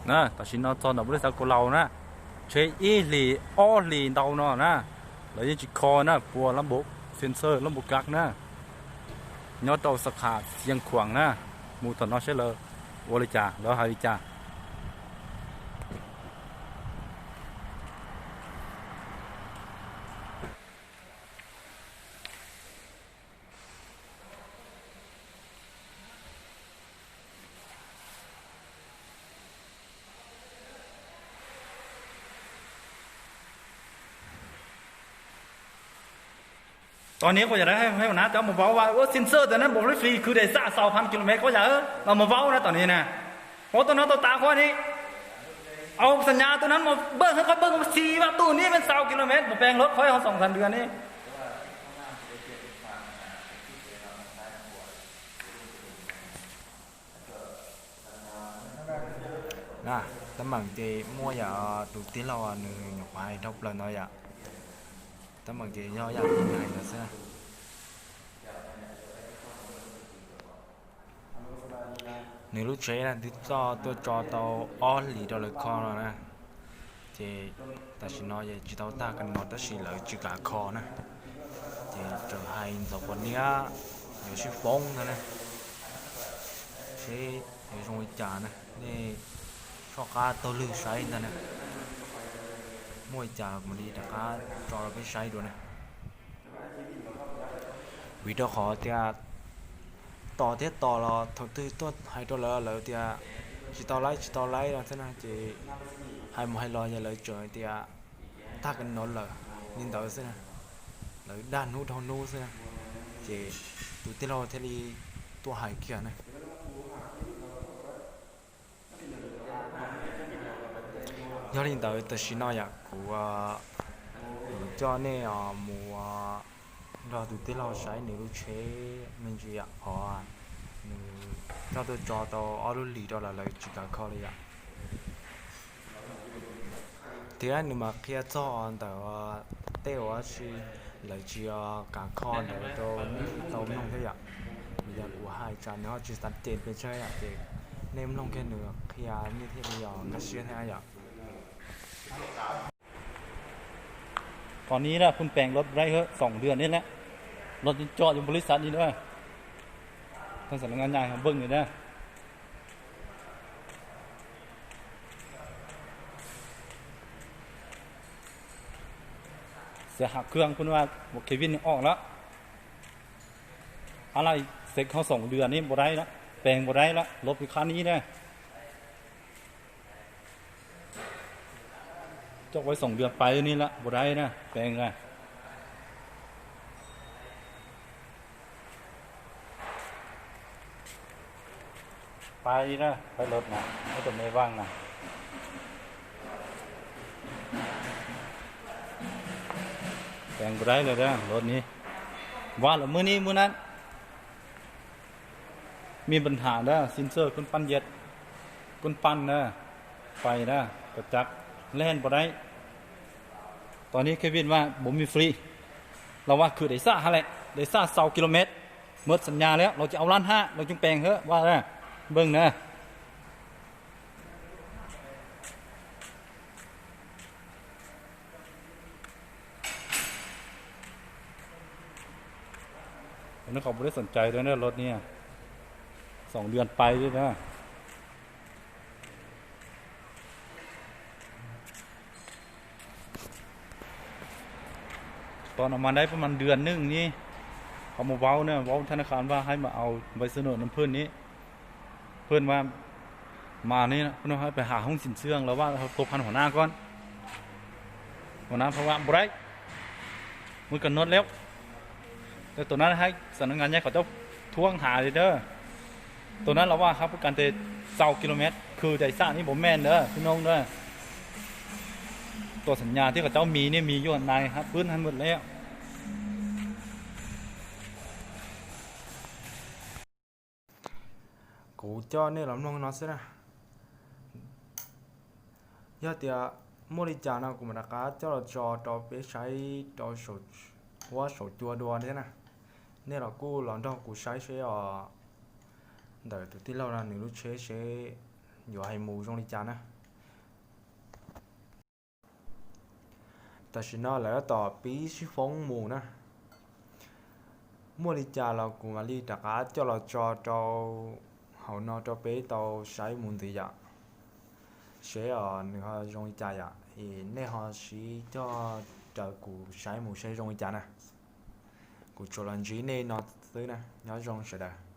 Na, tam sim no txog ntawm npab lib xav kau laus na, tsheb ib hlis ob hlis ntau no na, lawv yeej tsis kho na, puas lab npau, xiv xawj lab npau kav na, nyob rau xab khas Xiav Khuam na, mus thaum no seb lawv ua li cas, lawv hais li cas. Tom niag kuv yam da hais na, cov mus vauv ua xiv xawj tas na, npaum li fis khwv daim xaj xaus phav kilomev kuv yam los mus vauv na tom niag na. Ua tau no tau tas qhov ni, au xam nyas tus na mus npawj hab qhov npawj mus xis vaj tug ni peb xaus kilomev mus peeg lub qhov ho xoom xas dua ni. Na, tab meeg ces muaj yam tus tij laug nws nyuam qhuav hais dhau plaws ntawd yom. Tab meeg ces yog yam li hais ntawd xwb. Nws lub tsheb na twb txoj tuaj tso tau ob hlis rau lawv kho no na, ces tam sim no es tsis tau tag kas no tab sis lawv tsis kam kho na, ces tseem hais ntxov pos niab yuav sib foob ntag na. Seb yuav zoo li cas na, nej soj qab taug lwg saib ntag na. Muaj li cas los kuv mam li rov qab tso rau peb saib dua na. Vim rau qhov tias tos thiab tos los thaum twg tuaj hais rau lawv, lawv tias tsis tau laib tsis tau laib no thiab na, ces hais mus hais los yog lawv tseem tias tag kas no lawm li ntawd xwb na, lawv dag hnub dhau hnub xwb na, ces tus tij laug thiaj li tuaj hais kiag na. Yog li ntawd tam sim no yom kuv, kuv coj nej mus nrog tus tij laug saib nws lub tsheb me ntsis yom, qhov nws coj tuaj tso tau ob lub hlis rau lawv, lawv tsis kam kho li yom. Thiab nws mas qhia txog ntawm tej uas tsis, lawv tsis kam kho ntawd rau nej tau mloog thiab yom. Vim yog kuv hais tsam nws ho tsis xav cem pes tsawg yom, ces nej mloog kiag nws qhia nej thiaj li nkag siab thiab yom. Thaum no na, phun pees lawv raib hab xoom dua ni lawm, los coj yuav npaum li xav ni na. Thaum xav lawv nqa nyais ho npawj li na. Xav ham khwb phun ua ua Kevin nws om lawm. Ab laj xev ho xoom dua ni npaum raib lawm, pees npaum raib lawm, lov pis qhab ni na. Coj ua xoom dua pais ni lawm npaum raib na, pees na. Pais na, pais lov na, ib tus me vaaj na. Pees npaum raib lawm na, lov ni. Vaaj lawm muaj ni muaj na. Mi pab ham na, xin xơ kub pab yet, kub pab na, pais na, kov cab, len npaum raib. Thaum no Kevin mas npaum mi fli, los vaj khwv daim xaj has lawm, daim xaj xaus kilomet, mawd xam nyas lawm, los ces au lab hab los coob pees hab vaj na, npawj na. Neb qhov puas deb xoom cai rau lov ni, xoom dua pais li na. Thaum no mas dai pab mas dua neej ni, qhov mus vauv na, vauv thab nab khas vaj haib mas au npais xwb nua nws phwj ni, phwj mas, mas ni, pab no haib pais ham hoob xim xwb los vaj tau phan huam nab koj, huam nab pha vaj npaum raib, muaj kas nod lawm. Tus nab haib xam nab nqa nyaib qhov coj thuab has li dawb. Tus nab los vaj hab puab kas tes xaus kilomet khwv daim xaj ni npaum me ntawd pib noo dawb. Tuam xam nyas thiab qhov coj mis ni mis yuav nais hab pwb hab maj lawm. Kuv coj nej los mloog no xwb na. Yog tias muaj li cas no kuv mam rov qab coj los tso rau peb saib rau huab saum cua dua thiab na. Nej los kuj los nrog kuv saib seb os, ntawm tus tij laug no nws lub tsheb seb yuav hais mus zoo li cas na. Tam sim no lawv tab tom pib sib foob mus na. Muaj li cas los kuv mam li rov qab coj los tso rau hauv no rau peb tau saib mus ntxiv yom. Seb os nws ho zoo li cas yom, es nej ho sib coj raws kuv saib mus seb zoo li cas na. Kuv tsuas los ntsib nej no xwb na, nyob zoo sawv daws.